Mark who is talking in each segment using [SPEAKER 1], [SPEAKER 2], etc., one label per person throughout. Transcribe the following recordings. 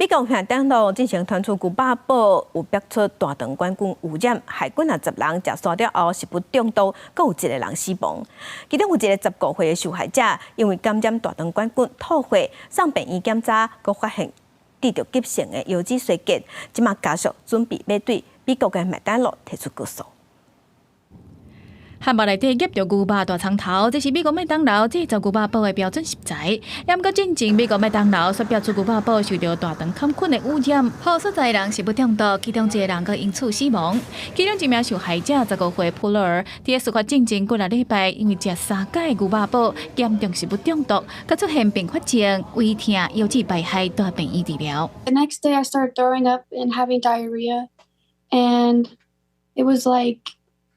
[SPEAKER 1] 美國麥當勞進前傳出牛肉堡有爆出大腸桿菌污染，害幾若十人食煞了後食物中毒，閣有一個人死亡。其中有一個15歲的受害者，因為感染大腸桿菌吐血，送病院檢查，閣發現得著急性的腰子衰竭，這馬家屬準備欲對美國的麥當勞提出告訴。
[SPEAKER 2] 漢堡內底夾著牛肉大蔥頭，這是美國麥當勞製作牛肉堡的標準食材。毋過進前美國麥當勞煞爆出牛肉堡受著大腸桿菌的污染，予數十个人食物中毒，其中一個人閣因此死亡。其中一名受害者15歲普羅爾，佇事發進前幾若禮拜，因為食三改牛肉堡，嚴重食物中毒，閣出現併發症，胃疼、腰子敗害，帶病院治療。
[SPEAKER 3] The next day I started throwing up and having diarrhea, and it was like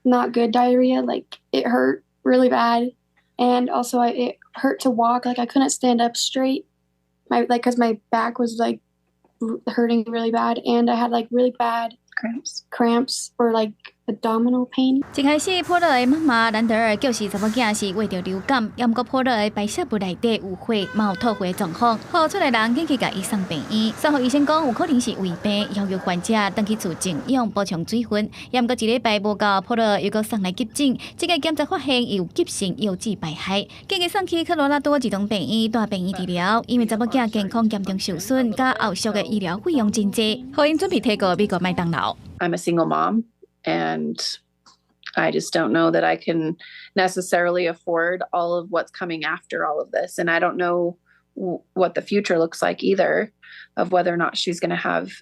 [SPEAKER 3] not good diarrhea. Like, it hurt really bad, and also it hurt to walk. Like, I couldn't stand up straight, my like because my back was like hurting really bad, and I had like really bad
[SPEAKER 4] cramps
[SPEAKER 3] cramps or like abdominal pain.
[SPEAKER 2] 一開始，普羅的媽媽蘭德爾叫查某囝是患著流感，毋過普羅的排泄物內底有血，嘛有吐血狀況，予厝內人緊急共伊送病院。事後醫生講有可能是胃病，要求患者轉去厝靜養補充水分。毋過一禮拜無夠，普羅又閣送來急診，這個檢查發現有急性腰子敗害，緊急送去科羅拉多兒童病院帶病院治療。因為查某囝健康嚴重受損，佮後續的醫療費用真濟，予𪜶準備提告美國麥當勞。
[SPEAKER 4] I'm a single mom, and I just don't know that I can necessarily afford all of what's coming after all of this. And I don't know what the future looks like either, of whether or not she's going to have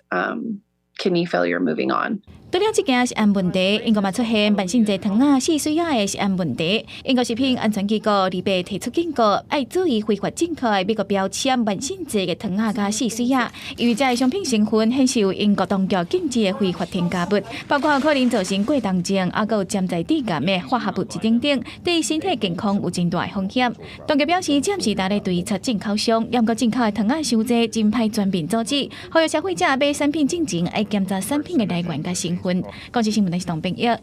[SPEAKER 4] kidney failure moving on.
[SPEAKER 2] 除了這件食安問題，英國嘛出現萬聖節糖仔試水仔的食安問題。英國食品安全機構禮拜提出警告，愛注意非法進口的美國標籤萬聖節的糖仔佮試水仔，因為這个商品成分顯示有英國當局禁止的非法添加物，包括可能造成過動症，抑閣有潛在致癌的化合物質等等，對身體健康有真大的風險。當局表示，暫時焦咧追查進口商，毋過進口的糖仔傷濟，真歹全面阻止。呼籲消費者買產品進前，愛檢查產品的來源佮成分。公視新聞的是董炳業。